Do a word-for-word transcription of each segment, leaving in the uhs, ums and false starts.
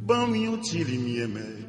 Ban m yon ti limyè, mèt.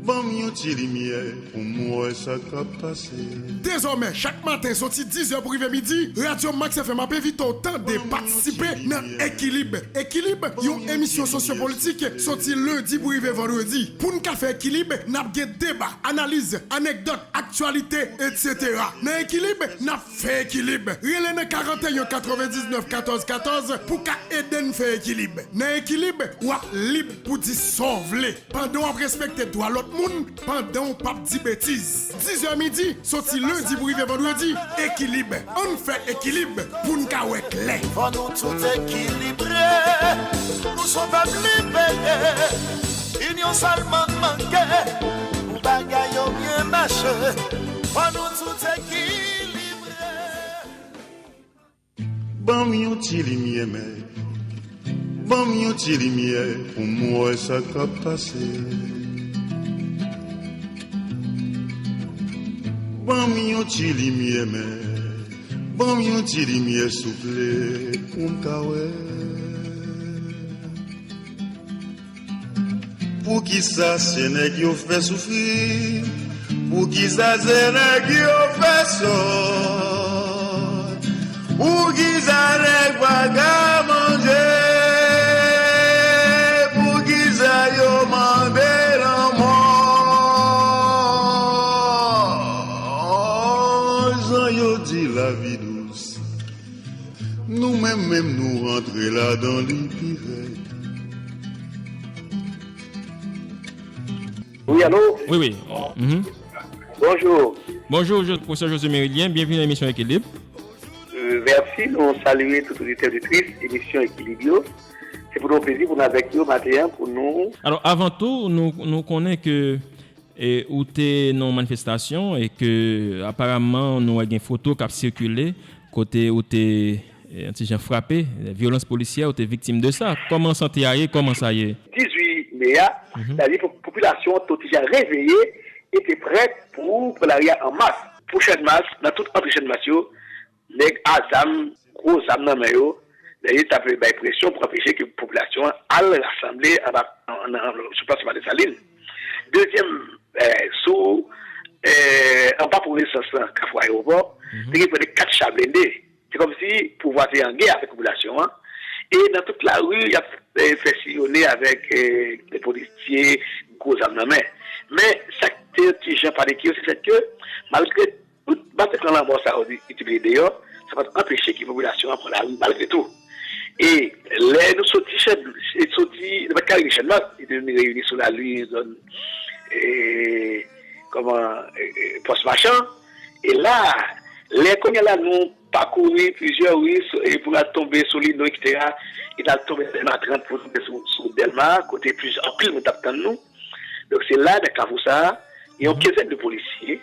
Ban m yon ti limyè pou m wè sa k ap pase. Dezòmè, chak maten, soti diz è pou rive midi, Radyo Max F M ap envite w tande, patisipe nan Ekilib. Ekilib, yon emisyon sosyopolitik, soti lendi pou rive vandredi. Pou n ka fè Ekilib, n ap gen deba, analiz, anekdòt, aktyalite, etsetera. Nan Ekilib, n ap fè Ekilib. Rele nan karanteyen katrevendiznèf katòz katòz pou ka ede n fè Ekilib. Nan Ekilib, w ap lib pou di sa w vle, pandan w ap respekte dwa lòt moun, pandan w p ap di betiz. Diz è midi, soti lendi pou rive vandredi, Ekilib. Ann fè Ekilib pou n ka wè klè. Fò nou tout ekilibre, nou s on pèp libere. Inyon sèlman n manke pou bagay yo byen mache. Fò nou tout ekilibre. Ban m yon ti limyè, mèt. Ban m yon ti limyè pou m wè sa k ap pase. Ban m yon ti limyè, mèt. Ban m yon ti limyè, souple, pou m ka wè. Poukisa se nèg yo fè soufri? Poukisa se nèg yo fè sòt? Poukisa nèg pa ka manje? Poukisa yo mande lanmò? Jan yo di lavi dous, nou menm menm nou rantre ladan li pi rèd. Wi, alo? Wi, wi. Mhm. Bonjou. Bonjou, Jo-, pwofesè José Mérilien. Byenvini nan emisyon Ekilib. Euh, mèsi. Nou salye tout oditè, oditris emisyon Ekilib yo. Se pou nou plezi pou nou avèk yo maten an, pou nou... Alò, avan tou, nou, nou konnen ke, e, ou te nan yon manifestasyon e ke, aparaman, nou wè gen foto k ap sikile kote ou te, e, yon ti jan frape, vyolans polisyè, ou te viktim de sa. Kòman sante a ye? Kòman sa ye? Dizuit me a, mhm, sa vle di po-, popilasyon an te deja reveye e te prèt pou pran lari a an mas. Pou Chanmas, nan tout antre Chanmas yo, nèg a zam, gwo zam nan men yo, dayè t ap bay presyon pou anpeche ke popilasyon an al rasanble anba, an, an, an, sou plas Desalin. Dezyèm, eh, sou, eh, anba pon Renesans lan, Kafou Ayewopò, mhm, te gen prè de kat cha blende. Se kòmsi pouvwa te an gè avèk popilasyon an. E nan tout lari, y ap, eh, fè siyonnen avèk, eh, de polisye, gwo zam nan men. Men, sa k te yon ti jan panike yo, se fèt ke, malgre tout batèk lan lanmò sa yo ki te mete deyò, sa pa t anpeche ke popilasyon an pran lari malgre tou. E lè nou soti Chad-, soti, nou pa t ka reyini Channmas, nou te vin reyini sou lari, zòn, e, kòman, e, e, Pòs Machan. E la, lè kounye a la nou pakouri plizyè ri, sou, e pou n al tonbe sou Lino, etsetera, e n al tonbe nan Dèlma trant pou tonbe sou, sou Dèlma, kote plizyè, anpil moun t ap tann nou. Donk, se la, nan kafou sa a, gen yon kenzèn de polisye,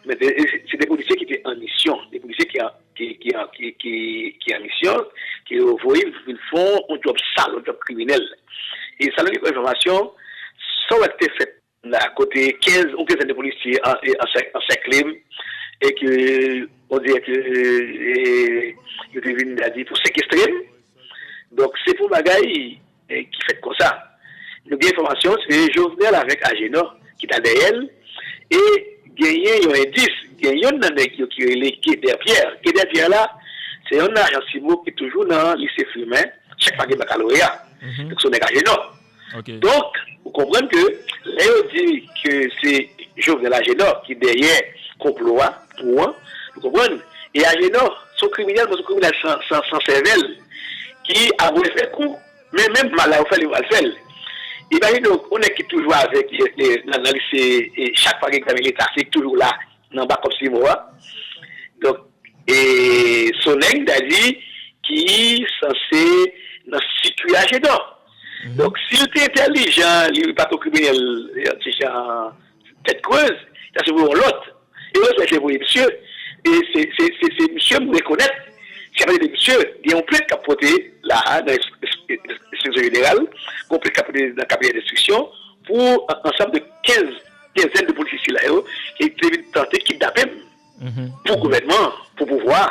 men de, se, se de polisye ki te an misyon, de polisye ki an, ki, ki an, ki, ki, ki an misyon, ke yo voye vin fè yon djòb sal, yon djòb kriminèl. E sa nou gen kòm enfòmasyon, sa w wè ki te fèt la, kote kenz, yon kenzèn de polisye an, an, ansèkle m, e ke, on dirè ke, e, yo te vin, ta di, pou sekestre m. Donk, se pou bagay, e, ki fèt konsa. Nou gen enfòmasyon, se Jovenel avèk Agenor ki t al dèyè l, e genyen yon endis, gen youn nan nèg yo ki rele Guédère Pierre. Guédère Pierre la, se yon ajan simo ki toujou nan lise Firmin, chak fwa gen bakaloreya. Mhm. Donk, se yon nèg Agenor. Ok. Donk, ou konprann ke lè yo di ke se Jovenel Agenor ki dèyè konplo a, kou an, ou konprann? E Agenor, se yon kriminèl, men se yon kriminèl san, san, san sèvèl, ki ap vle fè kou, men menm mal la yo fè l, yo pral fè l. Imajine w, yon nèg ki toujou avèk, e, e, nan, nan lise, e, chak fwa gen egzamen leta, se toujou la, nan bakòp simo a. Donk, e, se yon nèg, ta di, ki sanse nan sikui Agenor. Mhm. Donk, si l te entèlijan, li pa t yon kriminèl, yon ti jan tèt krez, sa se pou yon lòt. Erezman, se voye misye. E se, se, se, se misye m rekonèt. Si a pale de misye, gen yon plent k ap pote la a, nan ins-, ins-, ins-, enstriksyon jeneral, gen yon plent k ap pote nan kabinè enstriksyon pou an-, ansanm de kenz, kenzèn de polisye sila yo ki te vin tante kidnape m, mhm, pou gouvènman, pou pouvwa,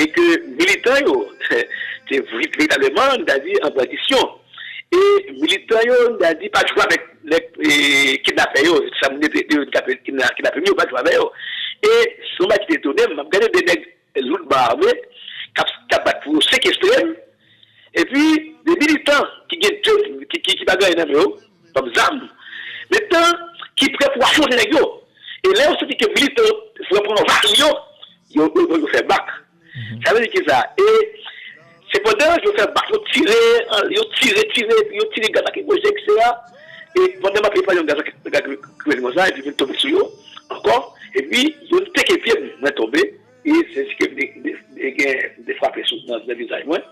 e ke militan yo te vri-, veritableman, n ta di, an bandisyon. E militan yo, m ta di, pa jwe avèk nèg, e, kidnapè yo, sa moun yo te, te, te, kidna-, kidnape yo, pa jwe avè yo. E se yon bagay ki te etone m, m ap gade de nèg lout ba ame, k ap, k ap bat pou yo sekestre m, epi de militan ki gen de, ki, ki, ki pa gen anyen nan men yo, kòm zam, menm tan ki prè pou afwonte nèg yo. E lè yo santi ke militan yo pran anvayi yo, yo, yo, yo fè bak. Sa vle di ki sa? E sepandan, yo fè bak, yo tire, yo tire, tire, yo tire gaz lakrimojèn, etsetera. E pandan m ap pale yon gaz lakrimojèn konsa, epi vin tonbe sou yo ankò. Epi, yo teke pye m, mwen tonbe. E se ki de, de, de, gen de frape sou, nan, nan vizaj mwen.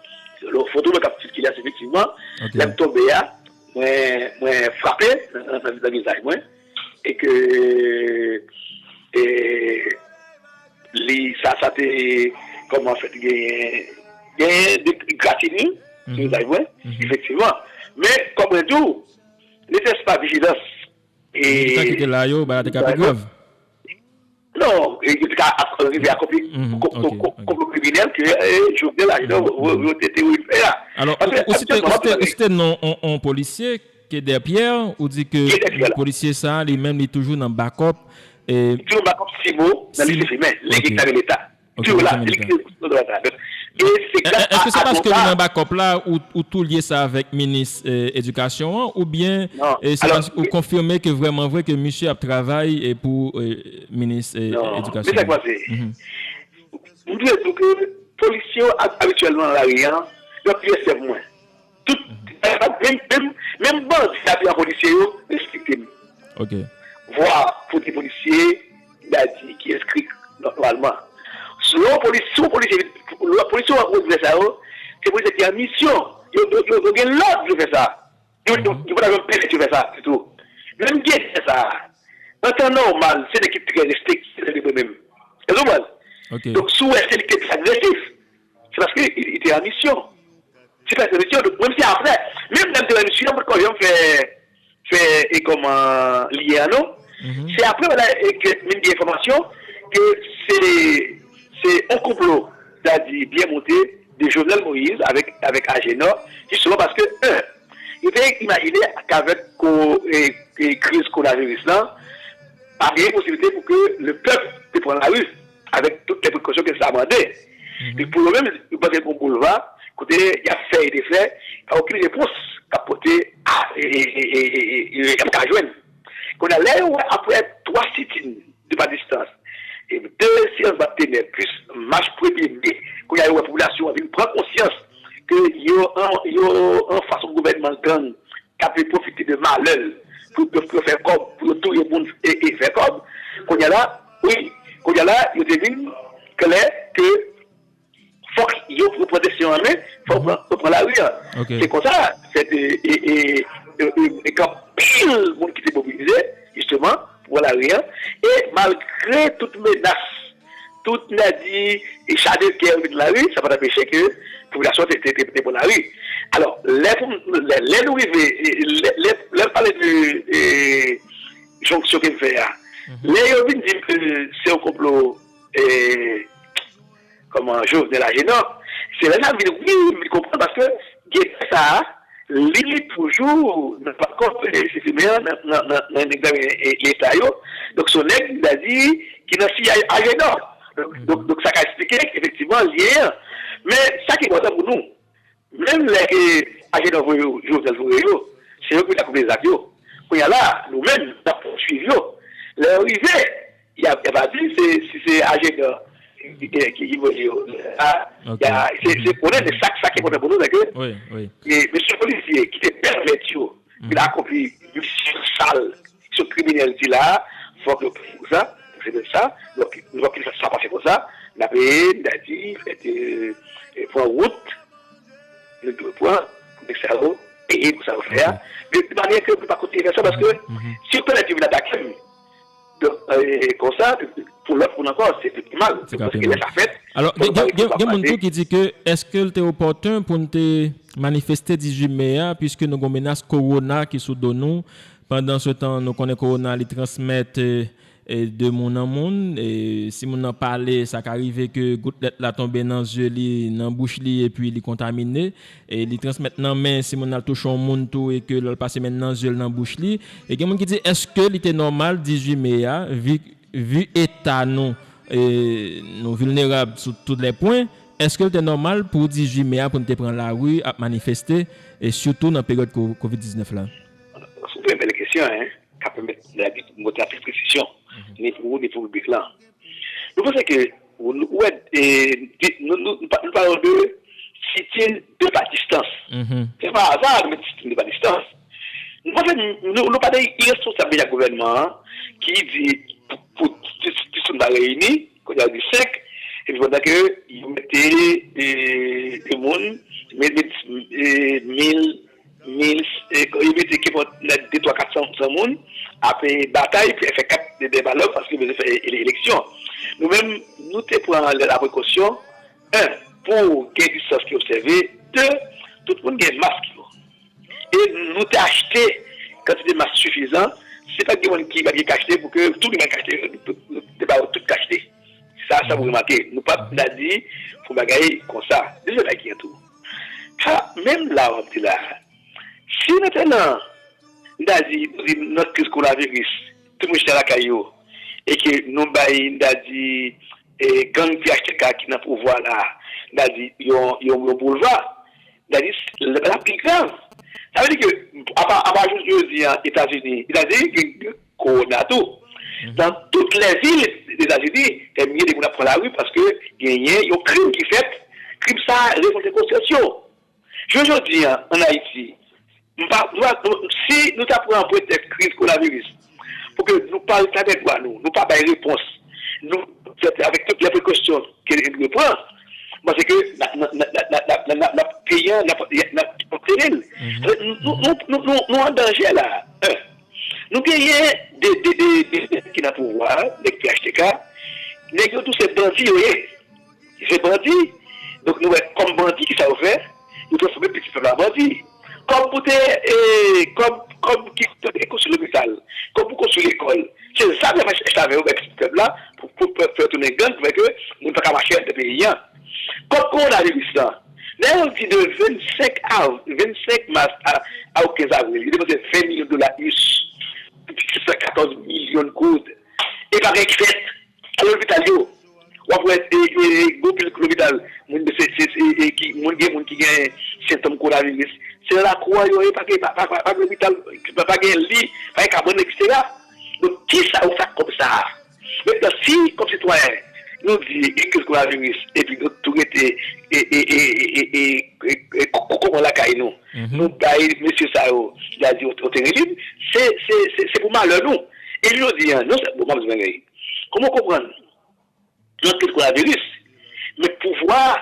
Lo foto mwen k ap sikile a, se efektivman, lè m tonbe a, mwen, mwen frape nan, nan, nan vizaj mwen. E ke, e, li, sa, sa te, kòman fèt, genyen, genyen de gratinil sou vizaj mwen, efektivman. Men, kòm mwen di w, ne serait-ce pas vijilans. E militan ki te la yo, bagay te ka pi grav. Non, e, yo te ka ap rive akonpli konplo kriminèl ke, e, Jovenel Ajenor, yo te, te fè a. Alò, ou, ou site, ou site, ou site non on, on polisye, Keder Pierre, ou di ke polisye sa, li menm, li toujou nan bakòp. E, li toujou nan bakòp Simo, nan lise fimen, li ki kare Leta. Ok, toujou la, li ki nan bakòp. E se gras a avoka. Èske se paske li nan bakòp la, ou, ou tou lye sa avèk minis, e, edikasyon an, oubyen, e, se paske ou konfime ke vrèman vre ke misye ap travay, e, pou, e, minis, e, edikasyon an? Non, men sa k pase. M vle di w ke polisye yo ab-, abityèlman nan lari a, yo ap pye sèv mwen. Tout, menm, menm, menm bandi k ap pran polisye yo, respekte m. Ok. Vwa pou de polisye, m ta di, ki enskri nòmalman. Si yon polis-, si yon polisye, lè polisye yo wè sa yo, se polisye ki an misyon. Yo, yo, yo, yo gen lòd pou yo fè sa. Yo, yo, yo pa ta janm pèmèt yo fè sa ditou. Menm Keder sa, an tan nòmal, se nèg ki trè respekte, trè respekte menm. Èske w konprann? Ok. Donk, si w wè se li ki te pi agresif, se paske li, li te an misyon. Se pa enteresan yo. Donk, mwen, se apre, menm lè m te wè misye, mwen pa t janm fè, fè, e kòman li ye a, non. Se apre, la, e ke m gen enfòmasyon ke se, se yon konplo, sètadi byen monte, de Jovenel Moïse avèk, avèk Agenor, jisteman paske, en, yo te imajine ke avèk ko-, e, e kriz kowonaviris lan, pa gen posiblite pou ke lepèp te pran lari avèk tout lè prekosyon ke sa mande. Mhm. Epi pou yo menm, yo panse gen yon boulva, kote y ap fè e defè, pa okenn repons k ap pote a, e, e, y ap ka jwenn. Kounye a, lè yo wè apre twa sitin de pa distans, e de seyans bat tenè, plis mach premye me, kounye a, yo wè popilasyon an vin pran konsyans ke yo an, yo anfas yon gouvènman gang k ap pwofite de malè l pou, pou yo fè kòb, pou yo touye moun e, e fè kòb. Kounye a la, wi, kounye a la, yo te vin klè ke fòk yo, yo pran desizyon an men, fòk yo pran, yo pran lari a. Ok. Se konsa, fèt, e, e, e, e, e, e gen anpil moun ki te mobilize, jisteman, pou pran lari a. E malgre tout menas, tout nèg di, e chak de kè yo met nan lari, sa pa t anpeche ke popilasyon te, te, te, te pran lari. Alò, lè pou, lè, lè nou rive, e, lè, lè, lè m pale de, e, jonksyon ke m fè a, mhm, lè yo vin di m ke se yon konplo, e, kòman, Jovenel Agenor, se lè sa m vin, wi, m vin konprann, paske gen sa a, li toujou nan pakòt, e, se fimen an, nan, nan, nan, nan egzamen, e, leta yo. Donk, se yon nèg, m ta di, ki nan siyay Agenor. Donk, donk, donk, sa ka eksplike, efektivman, lyen an. Men, sa ki enpòtan pou nou, menm lè ke Agenor voye yo, Jovenel voye yo, se yo ki ta koupe zak yo. Kounye a la, nou menm, n ap pouswiv yo. Lè yo rive, y a, y a pa di se, si se Agenor ki, ki, ki voye yo. A, ok, y a, se, se konnen, men sa, sa ki enpòtan pou nou, se ke, wi, wi, e mesye polisye ki te pèmèt yo, mhm, vin akonpli misyon sal, misyon kriminèl sila, fòk yo peye pou sa, se menm sa. Donk, nou pa kite sa, sa pase konsa, n ap, e, n a di, fèt, e, e, pran wout, nou dwe pran, pou nèg sa yo peye pou sa yo fè a. Ok. De, de manyè ke nou pa kontinye fè sa, paske, mhm, si yo pèmèt yo vin atake m, donk, e, konsa, pou lòt moun ankò, se pi mal. Se ka pi mal. Paske lè sa fèt, alò, gen, gen, gen moun tou ki di ke, èske l te opòten pou n te manifeste dizuit me a, piske nou gon menas kowona ki sou do nou, pandan se tan, nou konnen kowona, li transmèt, e, e, de moun an moun. E, si moun nan pale, sa ka rive ke gout lèt la tonbe nan zye li, nan bouch li, epi li kontamine. E li transmèt nan men, si moun nan al touche yon moun tou, e ke l al pase men nan zye l, nan bouch li. E gen moun ki di, èske li te nòmal dizuit me a, vi, vi eta nou, e, nou vilnerab sou tout lè pwen, èske l te nòmal pou dizuit me a pou n te pran lari ap manifeste, e sitou nan peryòd ko-, kovid diznèf la? Se yon trè bèl kesyon, en, k ap pèmèt David montre anpil presizyon, ni pou ou, ni pou piblik lan. Nou panse ke, ou, ou wè, e, di, nou, nou, nou pa, nou pale de sit-in de pa distans. Se pa aza nou met sit-in de pa distans. Nou panse, nou, nou pa de iresponsab deja gouvènman an, ki di pou, pou ti, ti, ti moun pa reyini, kounye a di senk, epi pandan ke yo mete, e, de moun, mil, mil, e, mil, mil, e, yo mete kenpòt de twa kat san, san moun ap, e, batay pou fè kat de, de balòt paske yo bezwen fè ele-, eleksyon. Nou menm, nou te pran la prekosyon, en, pou gen distans ki obsève, de, tout moun gen mask yo. E nou te achte kantite mask sifizan, se pa t gen moun ki pa t gen kachte pou ke tout moun kachte, te ba yo tout kachte. Sa, sa pou remake. Nou pa t ta di pou bagay konsa. Dezyèm bagay ki gen tou. Ha, menm la w ap di la, si nou te nan, m ta di, nan kriz kowonaviris, tout moun chita lakay yo, e ke nou bay, m ta di, e, gang P H T K ki nan pouvwa la, m ta di, yon, yon, yon boulva, m ta di, l ap pi grav. Sa vle di ke, apa, apa jodi a, Etazini, Etazini gen, gen kowona tou. Nan tout lè vil Etazini, dè milye de moun ap pran lari paske genyen yon krim ki fèt, krim sa a revòlte konsyans yo. Jodi a, ann Ayiti, m pa, m pa, si nou ta pran pretèks kriz kowonaviris, pou ke nou pa retabli dwa nou, nou pa bay repons, nou, avèk tout lè prekosyon ke nou dwe pran, m panse ke n ap, n ap, n ap, n ap, n ap, n ap, peyi a, n ap, n ap antere l. Nou, nou, nou, nou, nou an danje la. En, nou genyen de, de, de, de, de ki nan pouvwa a, nèg P H T K, nèg yo tou se bandi yo ye. Se bandi. Donk, nou wè, kòm bandi, kisa yo fè? Yo transfòme pitit pèp la an bandi. Kòb pou te, e, kòb, kòb ki te konstwi lopital, kòb pou konstwi lekòl. Se zam y ap achte avè yo, bay pitit pèp la, pou, pou fè, fè tounen gang, pou fè ke moun pa ka mache anndan peyi a. Kòb kowonaviris lan, lè yo di de vennsenk av-, vennsenk mas a, a kenz avril, yo depanse ven milyon dola us, sis san katòz milyon goud. E pa gen ki fèt. Al lopital yo, w ap wè, e, e, e, gwo pil lopital, moun se, se, se, e, ki, moun gen moun ki gen sentòm kowonaviris. Se nan lakou an yo ye, pa gen, pa, pa, pa, pa gen lopital, pa, pa gen li, pa gen kabann, etsetera. Donk, kisa yo fè ak kòb sa a? Mentnan, si, kòm sitwayen, nou di, gen kriz kowonaviris, epi nou tou rete, e, e, e, ko-, ko-, kòman lakay nou, nou bay mesye sa yo, y a di, yon, yon teren lib, se, se, se, se pou malè nou. E jodi a, non sèlman, bon, m ap di bagay, kòman w konprann? Nan kriz kowonaviris, men pouvwa a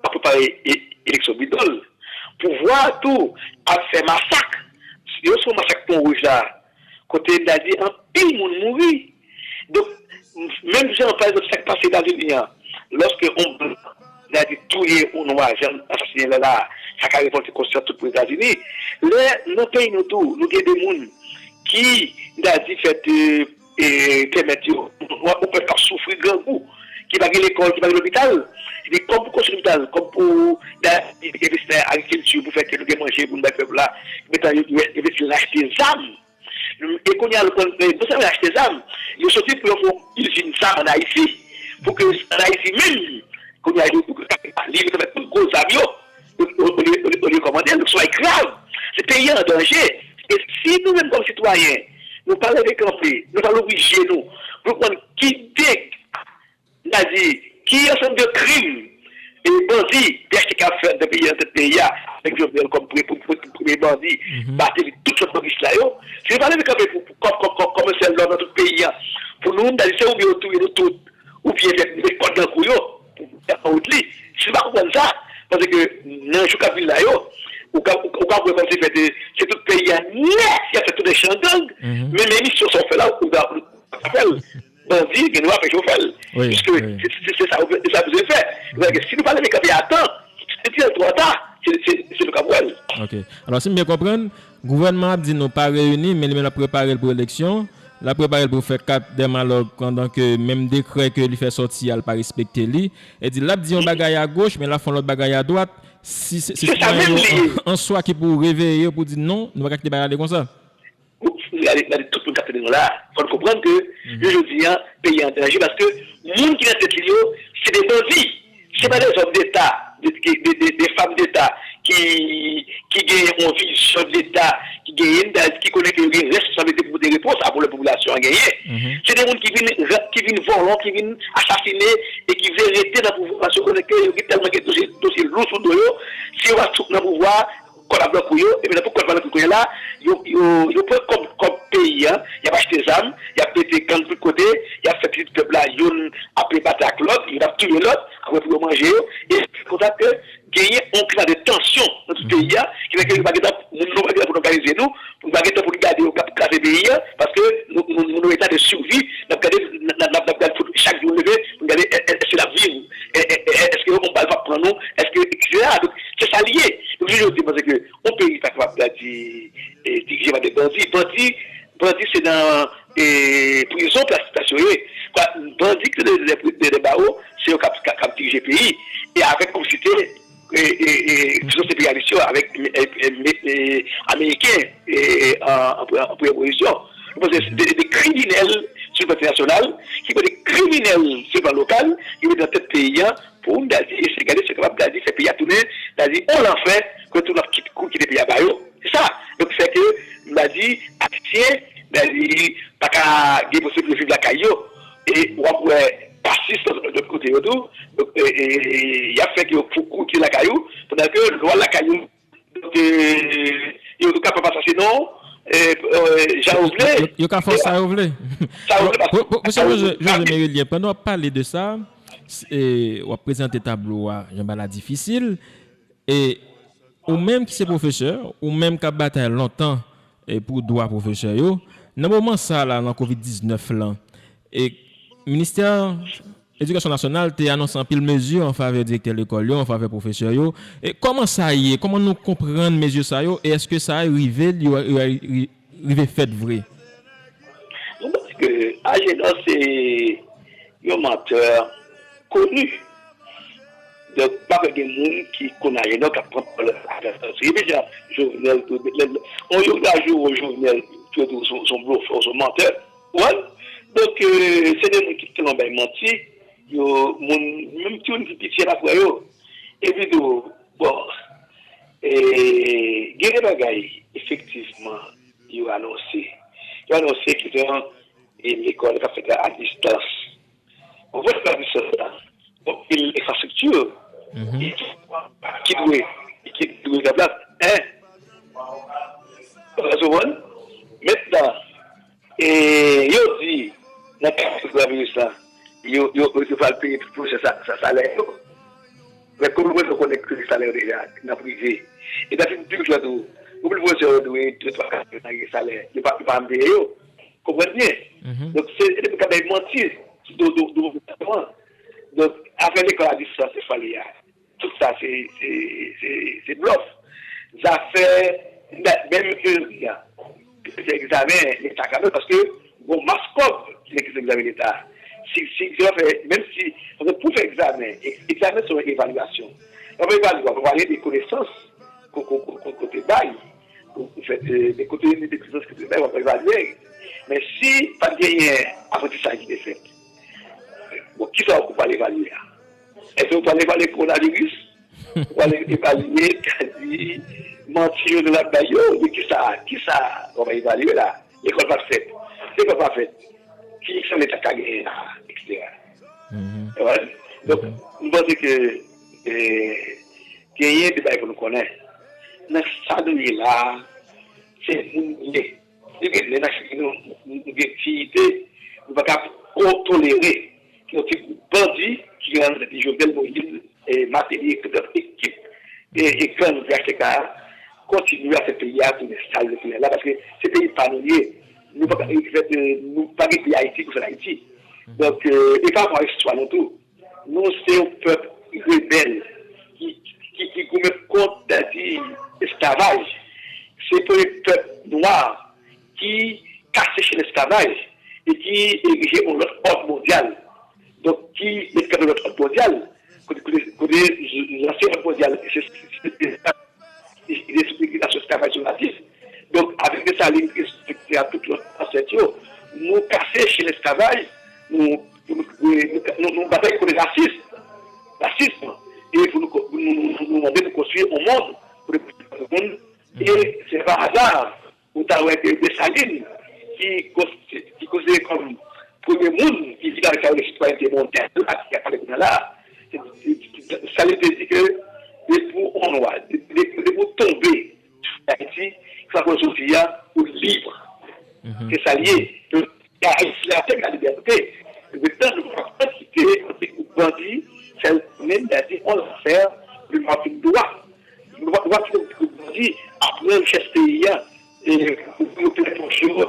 ap prepare e-, eleksyon bidòl. Pouvwa a tou ap fè masak. Yo sou masak Pon Wouj la, kote m ta di anpil moun mouri. Donk, m-, menm jan, pa egzanp, sa k pase Etazini an, lòske yon blan, m ta di, touye yon nwa, jan asasinen l la, sa ka revòlte konsyans tout moun Etazini. Lè nan peyi nou tou, nou gen de moun ki, m ta di, fèt, e, e, pèmèt yo, ou, ou pèp k ap soufri grangou, ki pa gen lekòl, ki pa gen lopital, epi kòb pou konstwi lopital, kòb pou da-, envesti nan agrikilti, pou fè ke nou gen manje pou nou bay pèp la, mentnan yo, yo envesti nan achte zam. E kounye a, nou konn, e, non sèlman achte zam, yo soti pou yo fè yon izin zam ann Ayiti, pou ke ann Ayiti menm, kounye a, yo, yo, li, yo fè tout gwo zam yo, olye, olye, olye kòmande l, donk se yon bagay grav. Se peyi a an danje. E si nou menm kòm sitwayen, nou pa leve kanpe, nou pa louvri je nou, pou nou konprann ki de, n a di, ki ansanm de krim e bandi P H T K ap fè anndan peyi a, nan tèt peyi a, avèk Jovenel kòm pre-, pre-, pre-, premye bandi, Martelly, tout lòt bandi la yo, si nou pa leve kanpe pou, pou, kòm, kòm, kòm, kòm yon sèl lòm nan tout peyi a, pou nou, n a di, se oubyen yo touye nou tout, oubyen fè met kòd nan kou yo pou fè wout li. Si nou pa konprann sa, paske nan jou k ap vin la yo, ou ka, ou ka, ou ka wè kòmsi fè de, se tout peyi a nèt y ap fè tounen chan gang, menm emisyon sa w fè la, ou ka, ou ka fè l. Bandi gen dwa fè chofè l. Piske se, se, se sa, se sa bezwen fè. Donk, si nou pa leve kanpe a tan, se ti twò ta, se, se, se nou k ap wè l. Ok. Alò, si m byen konprann, gouvènman ap di nou pa reyini, men li menm l ap prepare l pou eleksyon. L ap prepare l pou fè kat dèmalòg pandan ke menm dekrè ke li fè sòti a, l pa respekte li. E di, l ap di yon bagay agoch, men l ap fè yon lòt bagay adwat. Si se, se sitwayen yo an, an swa ki pou reveye yo pou di non, nou pa ka kite bagay ale konsa. Gade, gade tout moun k ap tande nou la, fò n konprann ke jounen jodi a, peyi a an danje paske moun ki nan tèt li yo, se de bandi. Se pa de zòm deta, de, de, de, de fanm deta ki, ki gen yon vizyon deta, ki genyen, ki konnen ke yo gen responsablite pou pote repons a pwoblèm popilasyon an genyen. Se de moun ki vin, ki vin vòlò, ki vin asasinen e ki vle rete nan pouvwa paske yo konnen ke yo gen tèlman gen dosye, dosye lou sou do yo, si yo pa sot nan pouvwa, kòb ap nan kou yo, epi nan pou kòb pa nan kou kounye a la, yo, yo, yo pran kòb, kòb peyi a, y ap achte zam, y ap mete gang tout kote, y ap fè pitit pèp la, youn ap batay ak lòt, youn ap touye lòt, apre pou yo manje yo, e se konsa ke genyen yon klima de tansyon nan tout peyi a, ki fè ke nou pa gentan, moun nou pa gentan pou n òganize nou, nou pa gentan pou n gade yo k ap kraze peyi a, paske nou, nou, nou nan eta de sivi, n ap gade, n ap, n ap, n ap gade foto chak jou leve, pou n gade èske n ap viv, èske yon bal p ap pran nou, èske, etsetera. Donk, se sa l ye. Donk, jodi a, panse ke yon peyi pa kapab di, e, dirije pa de bandi. Bandi, bandi se nan, e, prizon plas, plas yo ye. Kwa, bandi ki te de, de, de, de bawo, se yo k ap, k ap, k ap dirije peyi. E avèk konplisite, e, e, e, prizon enperyalis yo, avèk, e, e, e, Ameriken, e, e, an, an, an premye pozisyon. Nou panse se de, de kriminèl sou plan entènasyonal, ki pran de kriminèl sou plan lokal, ki mete nan tèt peyi a, pou n ta di eseye gade si yo kapab ta di fè peyi a tounen, ta di yon lanfè, ke tou n ap kit, kou kite peyi a ba yo. Se sa. Donk, fè ke, m ta di, Ayisyen, ta di, pa ka gen posiblite viv lakay yo. E w ap wè pasif lòt kote yo tou. Donk, e, e, e, y ap fè ke yo kou, kou kite lakay ou, pandan ke lè w al lakay ou, donk, e, yo, yo kapab asasinen w, e, e, jan yo vle. Yo, yo ka fè w sa yo vle. Sa yo vle, paske. Bon, bon, Mesye José, José Merilien, pandan w ap pale de sa, s-, e, w ap prezante tablo a, jan bagay la difisil, e ou menm ki se pwofesè, ou menm k ap batay lontan, e, pou dwa pwofesè yo, nan moman sa a la, nan kovid diznèf lan, e ministè Edikasyon Nasyonal te anonse anpil mezi an favè direktè lekòl yo, an favè pwofesè yo. E kòman sa ye? Kòman nou konprann mezi sa yo? E èske sa rive, yo, yo, rive fèt vre? Nou panse ke Agenor se yon mantè koni. Donk, pa kwè gen moun ki konn Agenor k ap pran pawòl Agenor. Se deja Jovenel tou, lè, lè, on yo ta jwe Jovenel tou, tou, se, se yon blofè, se yon mantè. Ou konprann? Donk, e, se de moun ki tèlman bay manti, yo, moun, menm timoun ki piti a pa kwè yo. Epi tou, bon, e, gen de bagay, efektivman, yo anonse. Yo anonse ki se yon, e, lekòl k ap fèt a distans. Bon, pou lekòl a distans la, bon, e, enfrastrikti, e, ki dwe, e, ki dwe met an plas, en. Ou konprann? Mentnan, e, yo di, nan kad kowonaviris la, yo, yo, yo pral peye tout pwofesè sa, sa, salè yo. Men kòm pwofesè konnen ke salè yo deja nan prive. E nan pi, pi piti tou, anpil pwofesè yo dwe de twa kat milyon nan salè. Yo pa, yo pa menm peye yo. Konprann byen? Donk, se, se de moun k ap bay manti sou do, do, do popilasyon an. Donk, afè lekòl a distans, se fwa li a. Tout sa, se, se, se, se blòf. Zafè, menm jodi a, fè egzamen, Leta ka fè, paske gon mas kòb ki rete sou egzamen Leta. Si, si, si w ap fè, menm si, paske pou fè egzamen, e, egzamen se yon evalyasyon. W ap evalye, w ap evalye de konesans, ko, ko, ko, ko, kote bay, ou, ou fè, e, de kote, de konesans kote bay, w ap evalye. Men si pa t genyen aprantisaj ki te fèt, bon, kisa w pral evalye a? Èske w pral evalye kowonaviris? Ou pral evalye, ta di, manti yo nou ap bay yo, oubyen kisa, kisa w ap evalye la? Lekòl pa t fèt. Lekòl pa fèt. Ki egzamen Leta ka genyen la, etsetera. Ou konprann? Donk, m panse ke, e, genyen de bagay pou nou konnen. Nan sa nou ye la a, se moun nou ye. Li gen, lè n ap chèche nou, nou gen diyite, nou pa ka ko-, tolere ke yon ti gwoup bandi ki gen nan tèt li Jovenel Moïse, e, Martelly, e tout lòt ekip, e, e gang V H T K a, kontinye ap fè peyi a tounen sa l ye kounye a la, paske se peyi pa nou li ye. Nou pa ka, e, nou pa gen peyi Ayiti pou fè Ayiti. Donk, e, e pa rapò a istwa nou tou. Nou se yon pèp rebèl ki, ki, ki goumen kont, ta di, esklavaj. Se premye pèp nwa ki kase chenn esklavaj. e ki erije yon lòt òd mondyal. Donk, ki met kanpe lòt òd mondyal, kote, kote, kote lansye òd mondyal, se, se, se, se, se, se esklavaj sou rasis. Donk, avèk Desalin ki respekte a tout lòt ansèt yo, nou kase chenn esklavaj, nou, nou, nou, nou, nou batay kont rasis, rasism, e pou nou, nou, nou, nou, nou mande nou konstwi yon mond pou tout moun. E se pa aza ou ta wè ke Desalin, ki konsi-, ki konsidere kòm premye moun ki vin avèk sa rele sitwayènte mondyal la, ki ap pale kounye a la, Desalin te di ke depi w nwa, depi, depi w tonbe sou Ayiti, sa pou soti a, ou lib. Se sa l ye. Ayiti se la tè de la libète. Mentenan, nou pa p kite yon ti gwoup bandi fè nou konnen, di on lafè, nou pa fin dwa. Nou pa, nou pa kite yon ti gwoup bandi ap pran richès peyi a, e pou yo plen pòch yo,